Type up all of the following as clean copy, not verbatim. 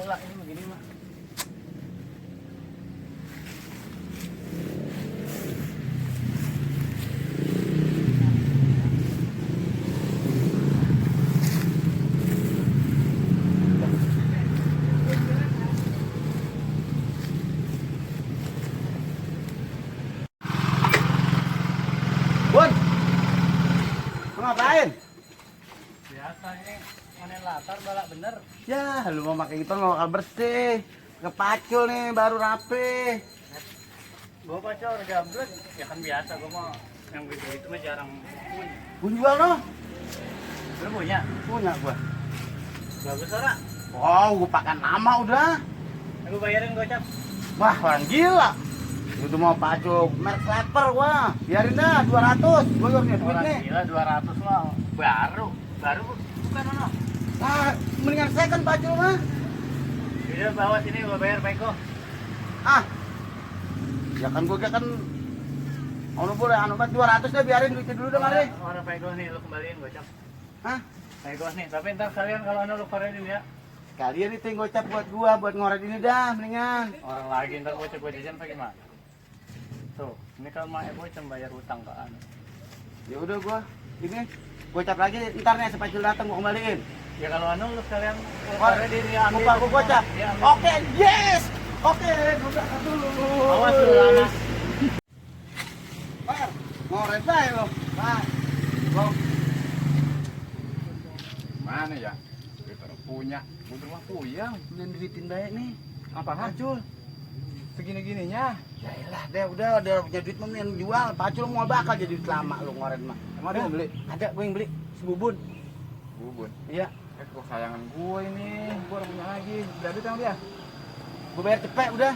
mula ini begini mah. Bun, mau ngapain? Biasa ini panen latar balak bener. Ya, lu mau pakai gitu nggak bakal bersih. Kepacul nih, baru rapi. Gua pacar udah gablek, ya kan biasa gua mau yang begitu itu mah jarang punya. Gue jual no? Lu punya? Punya gua. Bagus ora? Wow, gua pakai nama udah. Aku bayarin gocap. Wah, orang gila. Itu mau pacul merek Sniper gua. Biarin dah 200. Gua punya duit Orang nih. gila 200 mah baru. Baru bukan ono. Ah, mendingan second pacul mah. Udah bawa sini gua bayar Peko. Ah. Ya kan gua kan ono boleh anu buat 200 deh biarin duitnya dulu dah mari. Orang Peko nih lu kembaliin gocap. Hah? Peko nih, tapi ntar kalian kalau ono lu korenin ya. Kalian itu yang gocap buat gua buat ngoret ini dah mendingan. Orang lagi ntar gocap gua jajan apa gimana? Tuh, ini kalau mau gocap bayar utang ke anu. Ya udah gua ini gocap lagi ntar nih sepacul datang gua kembaliin. Ya kalau anu lu sekalian Wah, korenin ya ambil. Gua gocap. Ya, ambil. Oke, yes. Oke, gua berangkat dulu. Awas lu anak. Par, ngoret bae lo. Pak. Lo Mana ya? Kita punya, butuh mah puyang. udah duitin bae nih. Apa Pacul. Segini-gininya? Ya elah deh udah punya duit mah yang jual. Pacul mau bakal jadi duit lama lu ngoret mah. Emang ada yang beli? Ada gua yang beli. Sebubun. Bubun. Iya. Kok sayangan gue ini, gue orang punya lagi. Berapa duit sama dia? Gua bayar cepet udah.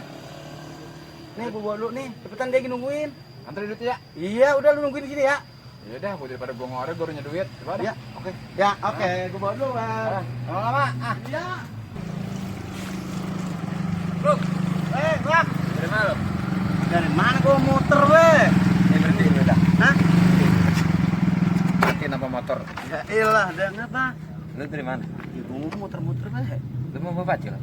Nih gua bawa dulu nih. Cepetan dia nungguin. Antri duitnya ya? Iya, udah lu nungguin di sini ya. Ya udah, gue daripada gue ngoret, gue punya duit. Coba deh. Ya, oke. Ya, oke. Gua bawa dulu, Bang. Lama-lama. Ah, Iya. bro. Rak. Dari mana lo? Dari mana gua muter, weh? Ini berhenti ini udah. Hah? Mati apa motor? Ya elah, dan apa? Lu dari mana? Ya, gua mau muter-muter, weh. Lu mau bawa pacil?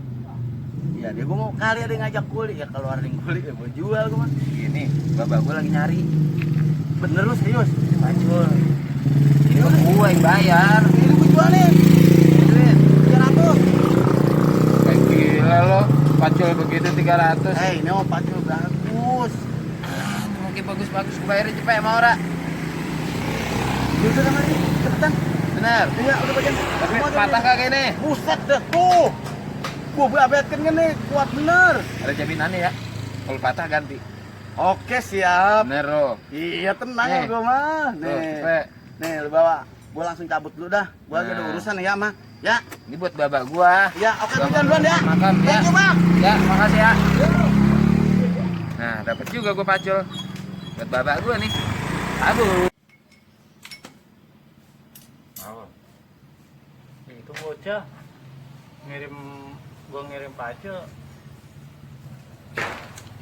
Ya, dia gua mau kali ada yang ngajak kulik. Ya kalau ada yang kulik ya gua jual gua mah. Gini, bapak gue lagi nyari. Bener lu serius? Pacul. Ini kan gue yang bayar. Ini gua jual nih. Ini duit. 300. Kayak gila lo. Pacul begitu 300. Ini mau pacul bagus. Mungkin bagus-bagus gue bayarin cepet sama orang. Ya udah sama nih, cepetan. Bener. Iya, udah bagian. Tapi patah kagak ini? Buset dah tuh. Gua babetkan kan nih, kuat bener. Ada jaminannya ya. Kalau patah ganti. Oke, siap. Bener lo. Iya, tenang Nih. ya gua mah. Tuh, Nih. cepet. Nih, lu bawa. Gua langsung cabut dulu dah. Gua lagi ada Nah. urusan ya, mah. Ya. Ini buat babak gua. Ya, oke, Gua gua jalan duluan ya. makan ya. Thank you, Bang. Ya, makasih ya. Nah, dapat juga gua pacul. Buat babak gua nih. Abu. Apa? Itu bocah ngirim pacul.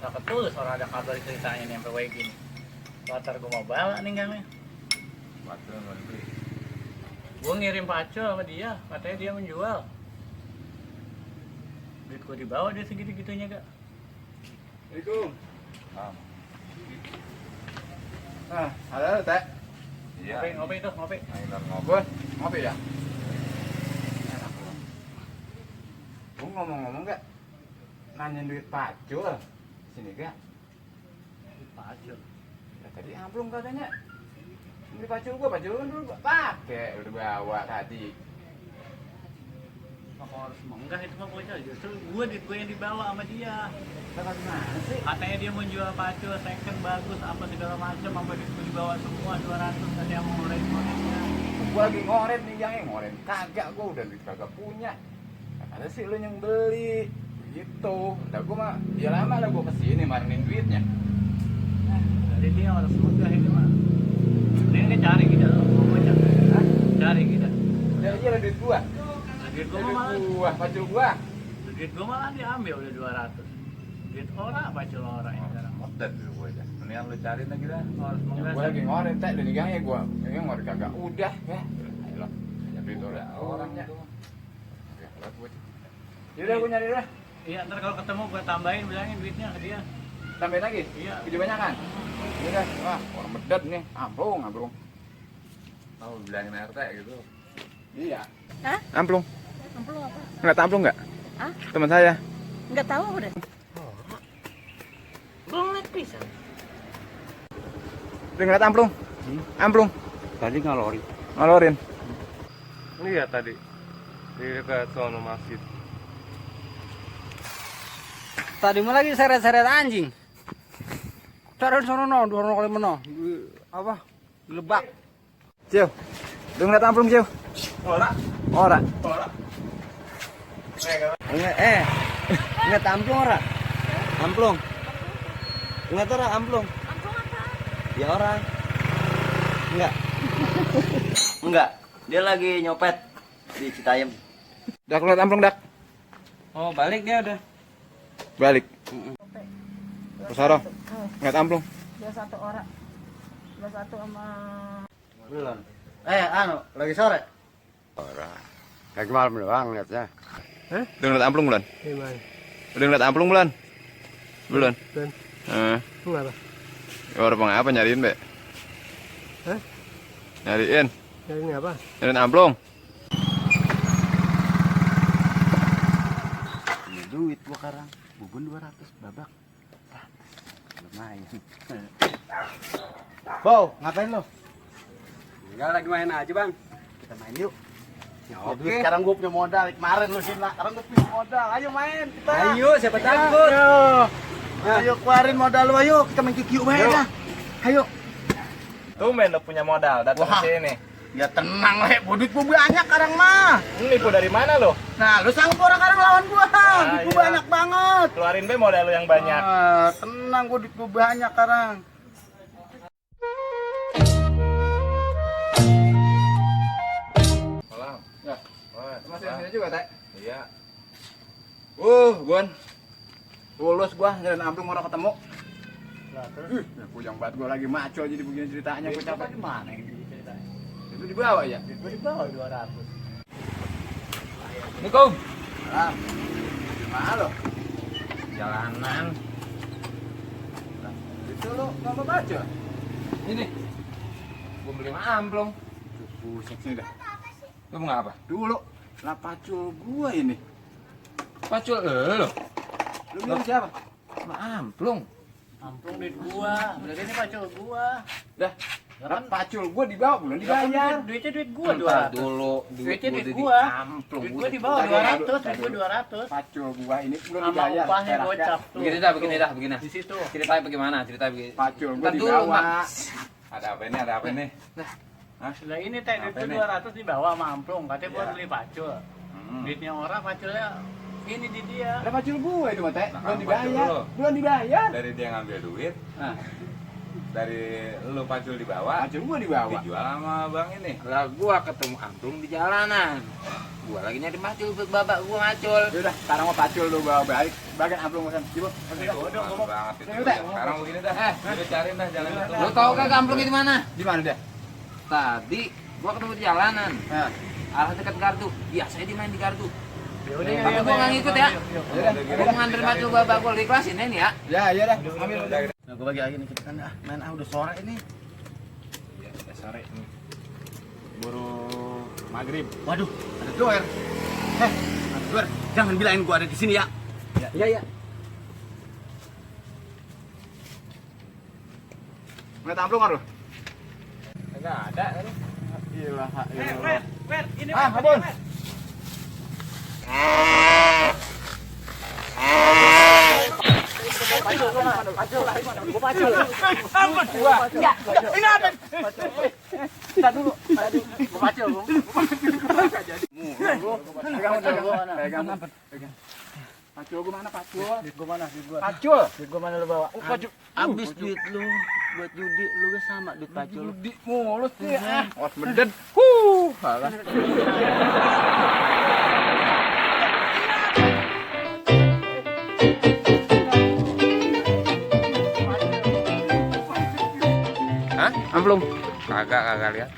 Gak ketulus orang ada kabar ceritanya nih sampai kayak gini. Latar gua mau bawa nih gamenya. Pacul mau dibeli. Gua ngirim pacul sama dia, katanya dia menjual. Duit gua dibawa dia segitu-gitunya gak? Assalamualaikum. Ah, halo Teh. Ngopi tuh, ngopi. Ngobrol, ngopi ya. Enak loh. Gua ngomong-ngomong gak nanyain duit pacul sini gak? Pacul. Ya, tadi belum katanya. Ini pacul gua kan dulu gua pakai udah bawa tadi. Kok harus menggah itu mah bocah, justru duit gua yang dibawa sama dia. Kita gimana sih? Katanya dia mau jual pacul second bagus apa segala macam, apa duit gua dibawa semua 200 tadi yang mau ngoret-ngoretnya. Gua lagi ngoret nih yang ngoret kagak gua udah duit kagak punya. Ada sih lu yang beli gitu. Udah gua mah dia lama lah gua kesini marinin duitnya. Jadi dia harus menggah ini mah. Ini cari kita loh, mau bocah. Cari kita. Ya iya lah duit gua. Duit gua Duit malah, gua, pacul gua. duit gua malah diambil udah 200. Duit orang pacul orang yang sekarang. Motet dulu gua aja. Mendingan lu cariin lagi dah. Harus menggah. Gua lagi ngoret teh dan digangnya gua. Ini ngoret kagak udah ya. Ayolah. Ya duit orang orangnya. Oke, lihat gua. Yaudah gue nyari dah. Iya, ntar kalau ketemu gue tambahin bilangin duitnya ke dia. Tambahin lagi? Iya. Gede banyakan? Yaudah, wah orang bedet nih. Amplung. Tahu bilangin RT gitu. Iya. Hah? Amplung. Amplung apa? Nggak amplung nggak? Hah? Teman saya. Enggak tahu udah. Belum lihat pisang. Udah ngeliat amplung? Amplung. Tadi ngalorin. Ngalorin. Lihat tadi di dekat sono masjid. Tadi malah lagi seret-seret anjing. Cari sono no, 2 kali meno. Apa? Lebak. Cil. Udah ngeliat amplung, Cil? Ora. Ingat amplung ora? Amplung. Ingat ora amplung? Amplung apa? Ya orang. Enggak. Enggak. Dia lagi nyopet di Citayam. Dak ngeliat amplung, Dak? Oh, balik dia udah. Balik. Pusaro. Ngeliat amplung. 21 orang. 21 sama Belum. Lagi sore. Lagi malam doang lihatnya. Udah ngeliat amplung bulan? Gimana? Udah ngeliat amplung bulan? Belum. Belum. Kenapa? Ya orang apa nyariin, Be? Hah? Nyariin. Ini apa? Nyariin amplung. Ini duit gua sekarang. Bubun 200 babak. Lumayan. Bo, ngapain lo? Enggak, lagi main aja, Bang. Kita main yuk. Ya, oke. Sekarang gue punya modal. Kemarin lu sih, sekarang gue punya modal. Ayo main kita. Ayo, siapa takut? Ayo keluarin modal lu, ayo. Kita main QQ main dah. Ayo. Tumben lo punya modal datang Wah. ke sini. Ya tenang, Le. Duit gua banyak sekarang mah. Nipu dari mana lo? Nah, lu sanggup orang sekarang lawan gua. Duit gua iya. banyak banget. Keluarin be modal lo yang banyak. Tenang, gua duit gua banyak sekarang. Salam. Ya. Wah, Masih di sini juga, Teh? Iya. Gon. Lulus gua nyariin amplung orang ketemu. Lah, terus Ya, puyeng banget gua lagi maco jadi begini ceritanya gua capek. gimana yang diceritain? Itu dibawa ya? Duit gue di bawah 200. Assalamualaikum. Ah. Gimana lo? Jalanan. Itu lo nggak mau baca? Ini. Gua beli amplung. Buset sini dah. Lu mau ngapa? Dulu. Lah pacul gua ini. Pacul lo. Lu bilang siapa? Amplung. Amplung duit gua. Berarti ini pacul gua. Dah. Ya Lah kan pacul gua dibawa belum dibayar. duitnya duit gua Bentar 200. dulu. Duitnya duit di gua. Amplung. Duit gua di bawah 200, duit gua 200. Pacul gua ini belum Sama dibayar. upahnya peraknya. gocap tuh. Begini dah, begini. Di situ. Ceritanya bagaimana? Ceritanya begini. Pacul gua Bentar dulu, dibawa. Mak. Ada apa ini? Ada apa ini? Lah ini teh duit Apa gua ini? 200 dibawa sama Amplung. Katanya buat Iya. beli pacul. Hmm. Duitnya orang paculnya ini di dia. Ada pacul gua itu, Mate. Nah, Belum kamu dibayar. pacul lo. Belum dibayar. Dari dia ngambil duit, Nah, dari lu pacul dibawa, pacul gua dibawa. dijual sama bang ini. Lah gua ketemu amplung di jalanan. Gua lagi nyari macul buat babak gua macul. Yaudah, sekarang mau pacul lu bawa balik. Bagian amplung pesan. Coba. Lama banget itu. Udah. Sekarang begini dah. Udah cariin dah jalan itu. Lu tahu kagak amplungnya di mana? Di mana dia? Tadi gua ketemu di jalanan. Nah, Arah dekat gardu. Iya, saya di main di gardu. Ya udah Tapi gua nggak ngikut ya. Gua mau ngambil macul babak gua ikhlasin ini ya. ya iya dah. Ambil. Nah, gua bagi lagi nih kita kan main udah sore ini. Ya, sore ini. Buru maghrib. Waduh, ada doer. Ada doer. Jangan bilangin gua ada di sini ya. Iya, iya. Ngeliat amplung kan lu? Enggak ada kan? Gila, Ini Abon. Pegang. Pacul gua mana pacul? Duit gua mana? Duit gua. Pacul. Duit gua mana lu bawa? Pacul. Habis duit lu buat judi lu gak sama duit pacul. Judi mulus ya. Os medet. Salah. Hah? Amplung? Kagak lihat.